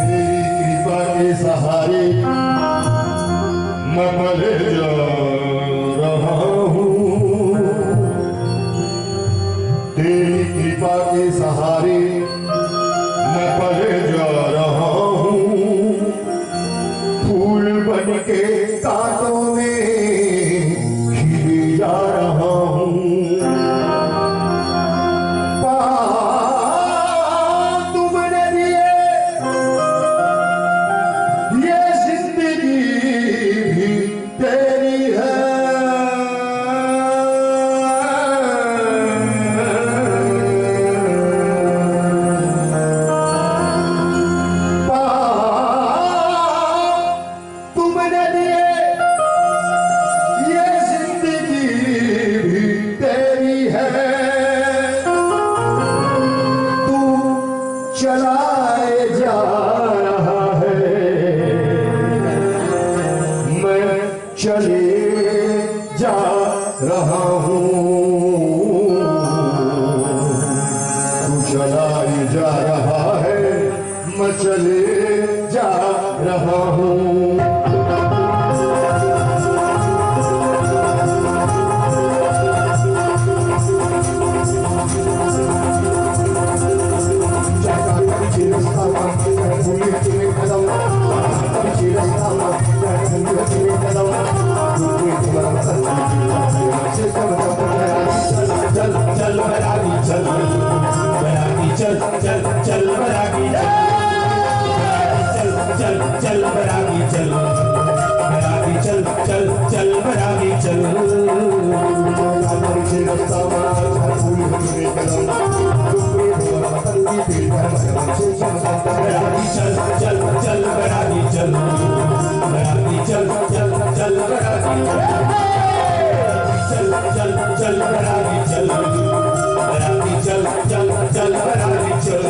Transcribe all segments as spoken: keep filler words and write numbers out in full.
तेरी कृपा के सहारे मैं पले जा रहा हूँ। तेरी कृपा के सहारे मैं पले जा रहा हूँ। फूल बन के कांटों में खिले जा रहा हूँ। पाँव तुमने दिए, ये जिंदगी भी तेरी है। पाँव तुमने दिए, ये जिंदगी भी तेरी है। तू चलाए जा रहा है, मैं चले जा रहा हूँ। तू चलाए जा रहा है, मैं चले जा रहा हूँ। चल, चल, बैरागी, चल, बैरागी, चल, चल, चल, बैरागी, चल, चल, चल, बैरागी, चल, बैरागी, चल, चल, चल, बैरागी, चल। बैरागी, चल, चल, चल, बैरागी, चल, बैरागी, चल, चल, चल, बैरागी, चल। चल, चल, चल, बरागी चल, बरागी चल, चल, चल, बरागी चल।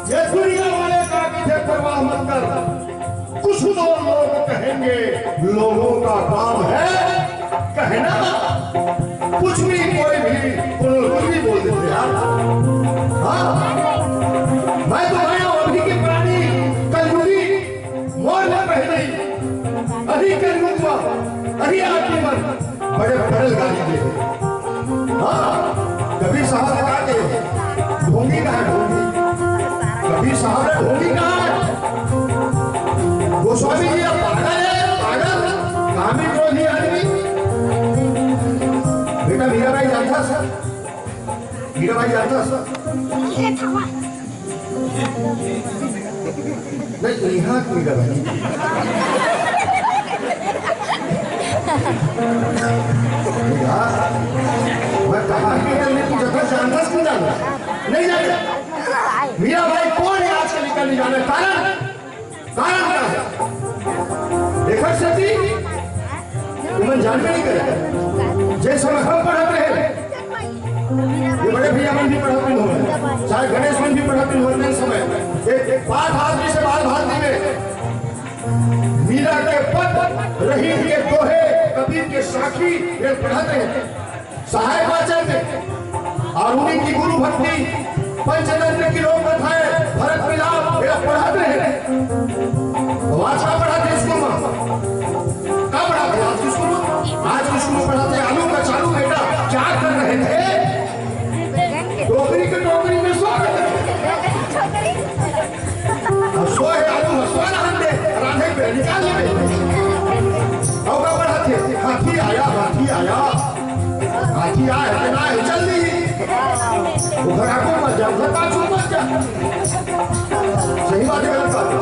ये दुनिया वाले का की परवाह मत कर। कुछ तो लोग कहेंगे, लोगों का काम है कहना। कुछ भी, कोई भी, कुछ भी बोल देते यार। हाँ, मैं तो आया हूँ अभी के प्राणी, कलयुगी, मोर ले पहले ही। अभी कलयुग हुआ, अभी आदमी बन। बड़े बड़े गाली दे। हाँ, कबीर साहब ने कहा कि ढोंगी कहाँ है, ढोंगी? कबीर साहब ने ढोंगी कहा है? गोस्वामी जी, आप पागल है, पागल, कामी क्रोधी आदमी। बेटा, मीराबाई जानता सर? मीराबाई जानता सर? नहीं, यहाँ की मीराबाई। यार, मैं कहा कि मैं पूछा था, जानता कि नहीं जानता? नहीं जानता। मीराबाई कौन है आजकल का नहीं जाना? कारण, कारण क्या है? लेखक सर जी, तुमन जानबे नहीं करे। जे समय हम पढ़त रहे, ये बड़े भैया मन भी पढ़त नहीं होंगे, चाहे गणेश मन भी पढ़त नहीं होंगे। समय एक, एक बात आज भी से बाल भारती में, मीरा के पद, रहीम के दोहे, कबीर के साखी, ये पढ़त रहे। सहायक वाचन में, और उन्हीं की गुरु भक्ति, पंचतंत्र की लोक कथाएं, भरत मिलाप, ये पढ़त रहे। तो आज का पढ़त है स्कूल में? का पढ़त है आज स्कूल में? आज स्कूल में पढ़त है आलू कचालू, बेटा क्या कर रहे थे? टोकरी के टोकरी में सो रहे थे। अब सो है आलू, सो रहन दे, रांधे पे निकाल ले। अब का पढ़त है? हाथी आया, हाथी क्या है, क्या है, चल दी। वो घर आगू मत जा, घर पाछू मत जा। सही बात है, गलत बात है।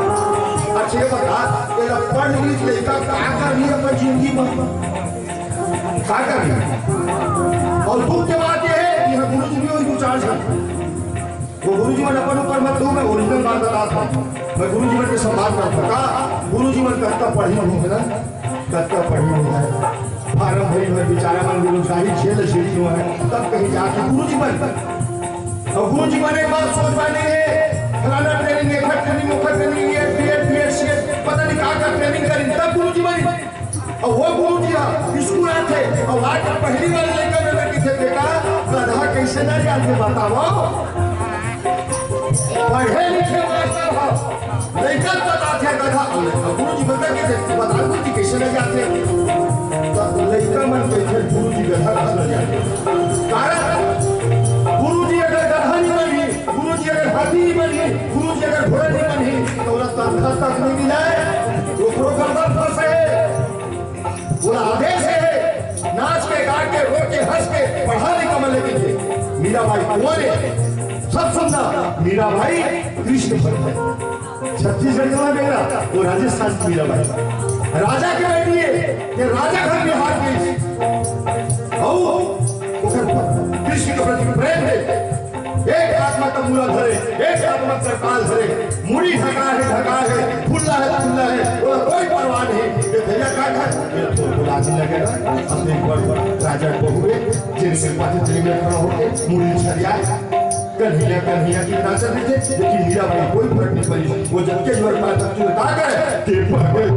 अच्छा, ये बता, तेरा पढ़ लिख लइका का करही अपन जिंदगी में? का करही? और दुख के बात ये है कि यहाँ गुरु जी भी वही दो चार झन। वो गुरु जी मन अपन ऊपर मत लो, मैं ओरिजिनल बात बता था। मैं गुरु जी मन के सम्मान करता का? गुरु जी मन कतका पढ़ी होही ना, कतका पढ़ी होही ना। फार्म भरी भर बेचारा मन बेरोजगारी झेल झेली जो है, तब कहीं जाके गुरु जी मन। और गुरु जी मन एक बात सोच पाए नहीं है, फलाना ट्रेनिंग, एखर ट्रेनिंग, ओखर ट्रेनिंग, ये बीएड, बीएड, सीएड, पता नहीं का का ट्रेनिंग करी, तब गुरु जी मन। अउ वो गुरु जी ह स्कूल आथे अउ आके पहली बार लइका मेर कहिथे, "बेटा, गधा कइसे नइ जानथे बतावव?" पढ़े लिखे मास्टर ह, लइका ल बताथे गधा। अउ गुरु जी बता के देथे, "बता गुरु जी कइसे नइ जानथे?" त लइका मन कहिथे, "गुरु जी गधा कइसे नइ जानथे?" कारण गुरु जी अगर गधा नइ बनही, गुरु जी अगर हाथी नइ बनही, गुरु जी अगर घोड़ा नइ बनही, त ओला तनखा तक नइ मिलय, ओकरो गर्दन फंसे। ओला आदेश हे, नाच के, गा के, रो के, हंस के, पढ़ा लिखा मन ल कहिथे। मीराबाई कोन हे? सब सुनना, मीराबाई कृष्ण भक्त हे। छत्तीसगढ़ के बेरा, वो राजस्थान की मीराबाई। राजा के बेटी हे, ये राजा घर बिहार के। अउ ओकर कृष्ण के प्रति प्रेम हे। एक हाथ में तंबूरा धरे, एक हाथ में करताल धरे, मुड़ी ढका है, ढका है, खुल्ला है, खुल्ला है, ओला कोई परवाह नहीं। ये भैया का घर, ये तो बुला के लगेगा। अपने एक बार राजा को हुए, जिनके पास जिनमें खड़ा होके मुड़ी छरिया, कन्हैया, कन्हैया की नाचत रहिथे, लेकिन मीराबाई कोई फर्क नहीं पड़ी। वो जब के जोर पाए, तब के उठा के, के पकड़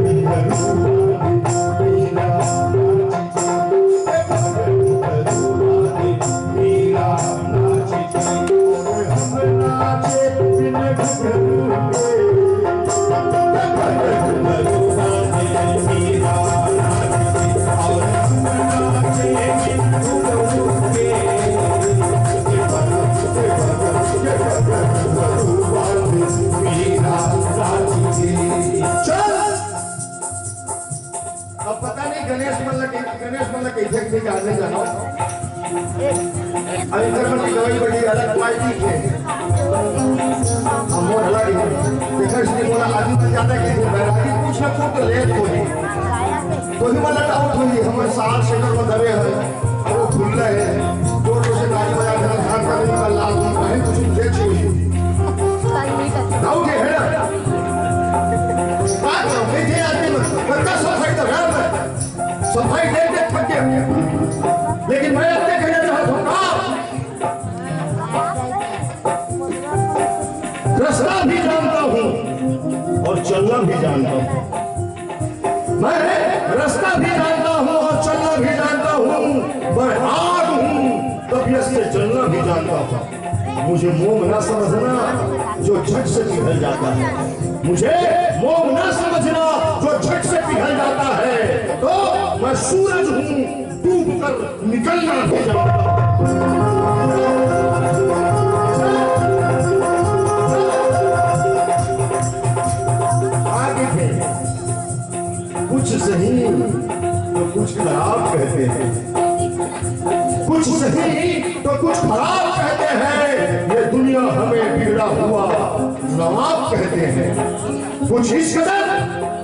चल। अब पता नहीं गणेश मन ला कहि-, गणेश मन ला कहिथे कि नहीं, नहीं जानो। अब इधर मन की गवाही बड़ी अलग क्वालिटी के। हम मोर अलग ही। देखा इसलिए बोला, आदमी बन जाता है कि बैरागी कुछ ना कुछ तो लेत होही। तो ही मन ला डाउट होही, हमर सार शेखर मन धरे हैं। अब वो खुल्ला हे, जोर जोर से ताली बजा के धान का दिन का लाल दिन का है, कुछ देख लीजिए। डाउट ये है ना? बात तो है, ये आदमी में बड़का सफाई तो है, सफाई देख देख थक गया। लेकिन मैं आपसे कहना चाहता हूँ, रास्ता भी जानता हूँ और चलना भी जानता हूँ। मैं रास्ता भी जानता हूँ और चलना भी जानता हूँ। मैं आग हूँ, तबीयत से जलना भी जानता हूँ। मुझे मोम ना समझना, जो झट से पिघल जाता है। मुझे मोम ना समझना, जो झट से पिघल जाता है। तो मैं सूरज हूँ, डूब कर निकलना भी जानता हूँ। आगे थे। कुछ सही तो कुछ खराब कहते हैं, कुछ सही तो कुछ खराब कहते हैं। ये दुनिया हमें बिगड़ा हुआ नवाब कहते हैं। कुछ इस कदर,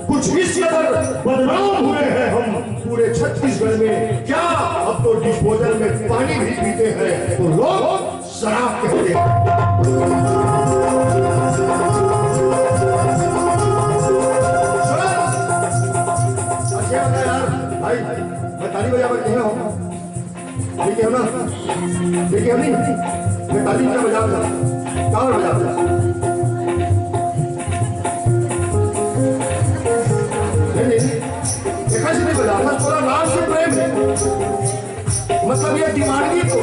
कुछ इस कदर बदनाम हुए हैं हम पूरे छत्तीसगढ़ में। क्या अब तो डिस्पोजल में पानी भी पीते हैं तो लोग शराब कहते हैं। अच्छा बता यार, भाई, मैं ताली बजा बजा हो। ठीक है ना? ठीक है नहीं? मैं ताली क्या बजा बजा? कावर बजा बजा? नहीं, नहीं। एकासे नहीं बजा, बस थोड़ा नाम से प्रेम है। मतलब ये दिमागी तो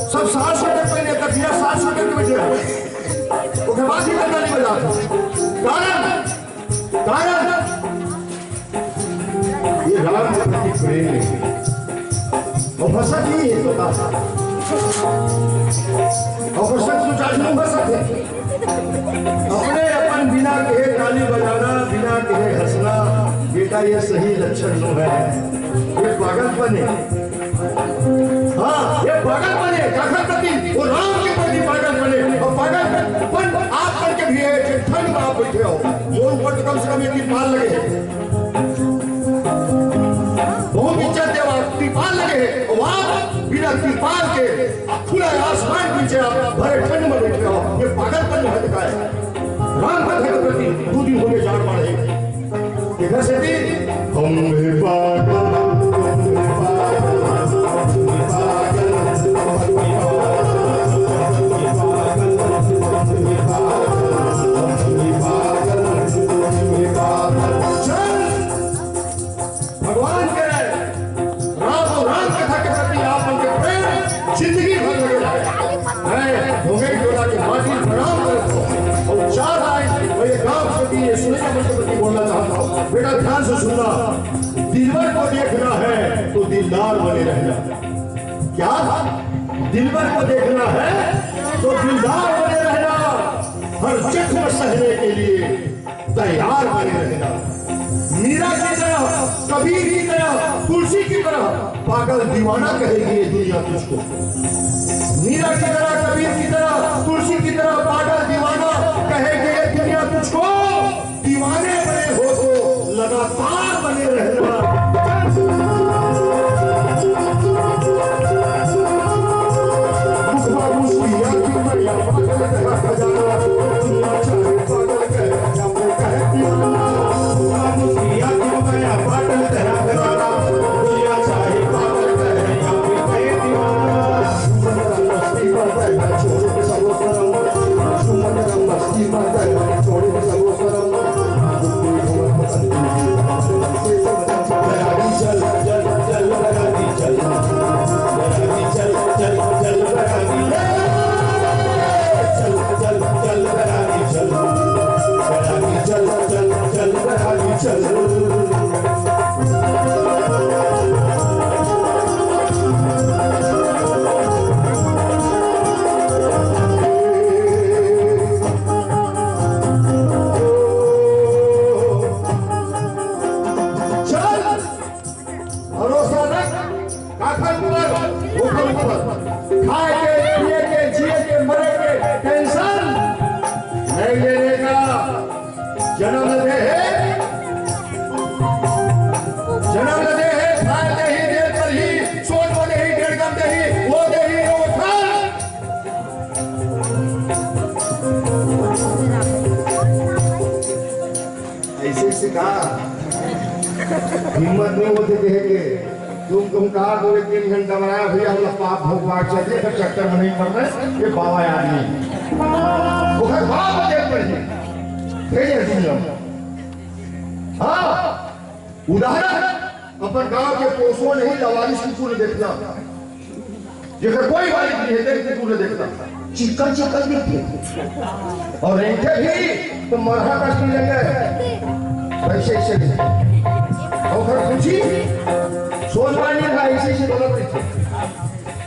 सब सात सौ के पहले तक, बिना सात सौ के बजे। ओकर बाद ही ताली बजा। कारण, कारण ये राम के प्रति प्रेम है। और फंसा नहीं है तो का? और फंसा तो चार्ज नहीं फंसा थे। अपने अपन बिना कहे ताली बजाना, बिना कहे हंसना, बेटा ये सही लक्षण नो है, ये पागलपन है। हाँ, ये पागलपन है, काखर प्रति, वो राम के प्रति पागलपन है। और पागलपन आप करके भी है, जो ठंड में आप बैठे हो, मोर ऊपर तो कम से कम एक तिरपाल लगे है, बहुत इज्जत देवा, तिरपाल लगे है, और आप बिना तिरपाल के खुला आसमान के नीचे आप भरे ठंड में बैठे हो, ये पागलपन है का है। राम भक्त के प्रति दू दिन हो गए जाड़ मारे। इधर से भी हम भी पागल, हम भी पागल, हम भी पागल, हम भी पागल, हम भी पागल, हम भी पागल, हम भी पागल। चल, भगवान के राम और राम कथा के प्रति आप मन के प्रेम जिंदगी भर लगे रहे। मैं भोगेल टोला के माटी प्रणाम करता हूँ और चार लाइन मैं ये गांव के लिए सुनैया मन के प्रति बोलना चाहता हूँ। बेटा, ध्यान से सुनना, दिलबर को देखना है तो दिलदार बने रहना। क्या? दिलबर को देखना है तो दिलदार बने रहना, हर जख्म सहने के लिए तैयार बने रहना। मीरा की तरह, कबीर की तरह, तुलसी की तरह पागल दीवाना कहेगी ये दुनिया तुझको। मीरा की तरह, कबीर की तरह, तुलसी की तरह पागल दीवाना कहेगी ये दुनिया तुझको। दीवाने बने हो तो लगातार बने रहना। चल, भरोसा रख, काखर ऊपर, ओखर ऊपर। खाए के, पिए के, जिए के, मरे के टेंशन नहीं लेने का। जन्म दे हे, जन्म दे हे, खाए दे ही, दे पर ही, सोच वो दे ही, डेढ़ गम दे ही, वो दे ही, वो खा। ऐसे से का हिम्मत नहीं होते कहे के, तुम, तुम कहा दो एक तीन घंटा बनाया भैया, हम लोग पाप भोग बाग चल रहे, फिर चक्कर में नहीं पड़ रहे, ये बाबा याद नहीं। वो घर बाप देख पड़ी, भेजे दुनिया में। हाँ, उदाहरण, अपन गांव के पोसो नहीं, लवारिस कुकुर देखना, जेकर कोई वालिद नहीं है, तेरे कुकुर ने देखना, चिक्कन चिक्कन दिखते, और रेंगते भी तो मरहा कस नहीं लगे, वैसे ऐसे नहीं। और अगर कुछ ही सोच पानी था, ऐसे ऐसे गलत नहीं थे।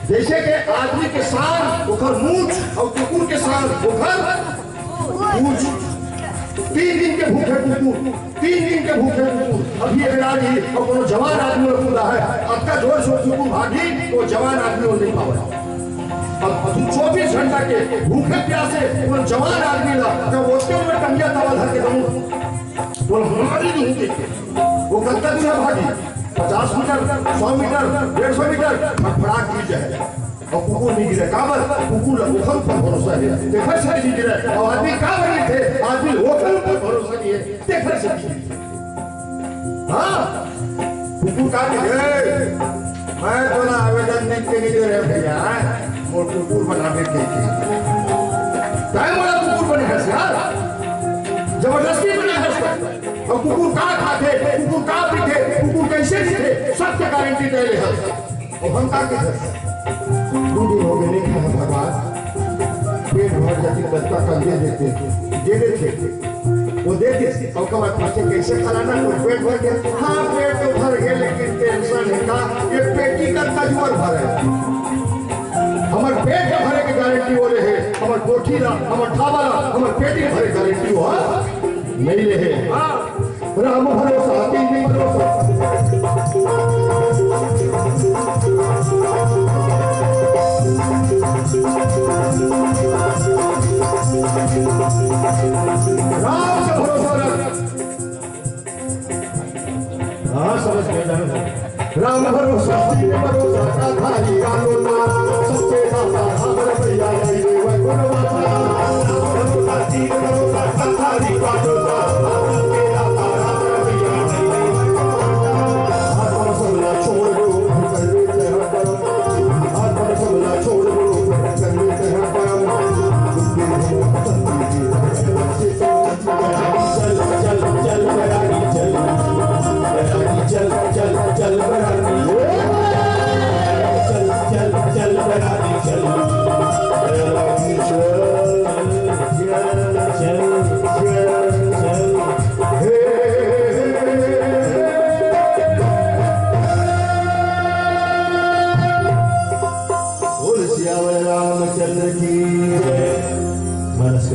जैसे कि आदमी के शान ओखर मूछ और कुकुर के शान ओखर पूंछ। तीन दिन के भूखे कुकुर, तीन दिन के भूखे कुकुर। अभी एक रात ही और कोनो जवान आदमी और कूदा है, अतका जोर से कुकुर भागी तो जवान आदमी और नहीं पावे। अब तू चौबीस घंटा के भूखे प्यासे कोनो जवान आदमी ला, जब ओतने में टंगिया तवा धर के दमू, वो हमारी नहीं देखे। वो कतका दूर भागी, पचास मीटर, सौ मीटर, डेढ़ सौ मीटर, फटफड़ा गिर जाए। और कुकुर नहीं गिरे, काबर? कुकुर ला ओखर ऊपर भरोसा है, तेखर से नहीं गिरे। और आदमी काबर गिरथे? आदमी ओखर ऊपर भरोसा नहीं है, तेखर से नहीं गिरे। हाँ, कुकुर का गिरे? मैं तोला आवेदन लिख के नहीं दे रहे भैया, मोर कुकुर बना के दे के। तैं मोला कुकुर बने हस यार, जबरदस्ती बने हस। और कुकुर का खाथे, कुकुर का पीथे, कुकुर कैसे जीथे, सबके गारंटी तैं ले हस। और हम का कहे? दू दिन हो गए, नहीं खाया भगवान, पेट भर जाती, बच्चा का दे देते, दे देते, वो दे देते। और कब पूछते, "कैसे खिलाना?" तो पेट भर गया। हाँ, पेट तो भर गया, लेकिन टेंशन है का, ये पेटी का कजुअर भर है। हमारे पेट का भरे की गारंटी वो रहे, हमारे कोठी ला, हमारे ढाबा ला, हमारे पेटी भरे गारंटी वो नहीं रहे। हाँ। राम भरोसा, तीन दिन भरोसा। हाँ, समझ गए, जानो। राम भरोसा, दीन भरोसा, का भाई का लोटा, सबके दाता राम रमैया, जय देव गुणवंता। राम भरोसा, दीन भरोसा, का भाई का लोटा, सबके दाता राम रमैया, जय देव गुणवंता। आत्म समला छोड़ दो, कर लेते हैं कर्म। आत्म समला छोड़ दो, कर लेते हैं कर्म। चल, चल, चल, बरारी चल। बरारी चल, चल, चल, बरारी। चल, चल, चल, बरारी चल। बरारी चल, चल, चल, चल, चल। हे, हे, हे, हे, हे। बोल सियावर रामचंद्र की जय।